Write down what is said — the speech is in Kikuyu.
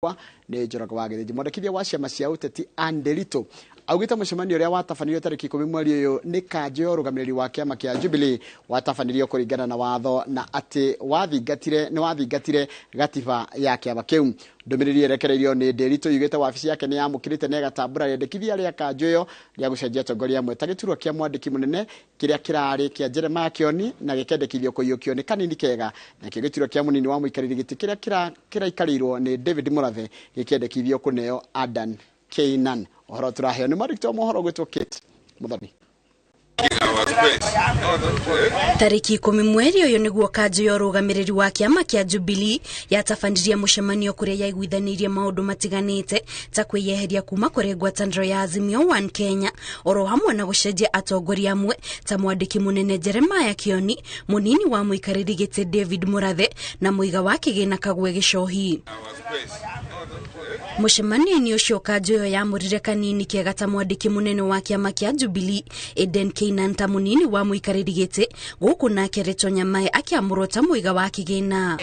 Nĩ Njoroge wa Gĩthĩnji. Mwandĩkithia wa ciama cia ũteti Ann Nderitu augĩte mũcemanio ũrĩa watabanĩrio tarĩki 10 mweri ũyũ nĩ kanjũ ya ũrũgamĩrĩri wa kĩama kĩa Jubilee watabanĩrio kũringana na watho na atĩ wathingatire nĩ wathingatire gatiba ya kĩama kĩu. Ndũmĩrĩri ĩrekereirio nĩ Nderitu yugĩte wabici yake nĩ yamũkĩrĩte na ĩgatambũra rĩendekithia rĩa kanjũ ĩyo rĩa gũcenjia atongoria amwe ta gĩturwa kĩa mwandĩki mũnene kĩrĩa kĩrarĩ kĩa Jeremiah Kioni na gĩkendekithio kũiyũkio nĩ Kanini Kega, nakĩo gĩturwa kĩa mũnini wa mũikarĩri gĩtĩ kĩrĩa kĩraikarĩirwo nĩ David Murathe gĩkĩendekithio kũneo Adan Keynan. Ũhoro tũraheo nĩ mwandĩki wa mohoro gwĩtwo Kate Muthoni. Tarĩki 10 mweri ũyũ nĩguo kanjũ ya ũrũgamĩrĩri wa kĩama kĩa Jubilee yatabanirie mũcemanio kũrĩa yaiguithanĩirie maũndũ matiganĩte ta kwĩyeheria kuma kũrĩ ngwatanĩro ya Azimio One Kenya, oro hamwe na gũcenjia atongoria amwe ta mwandĩki mũnene Jeremiah Kioni, mũnini wa mũikarĩri gĩtĩ David Murathe na mũiga wa kĩgĩna Kagwe Gĩcohi. Mũcemanio-inĩ ũcio, kanjũ ĩyo yamũrire Kanini Kega ta mwandĩki mũnene wa kĩama kĩa Jubilee, Adan Keynan ta mũnini wa mũikarĩri gĩtĩ, gũkũ nake Rĩto Nyamae akĩamũrwo ta mũiga wa kĩgĩna.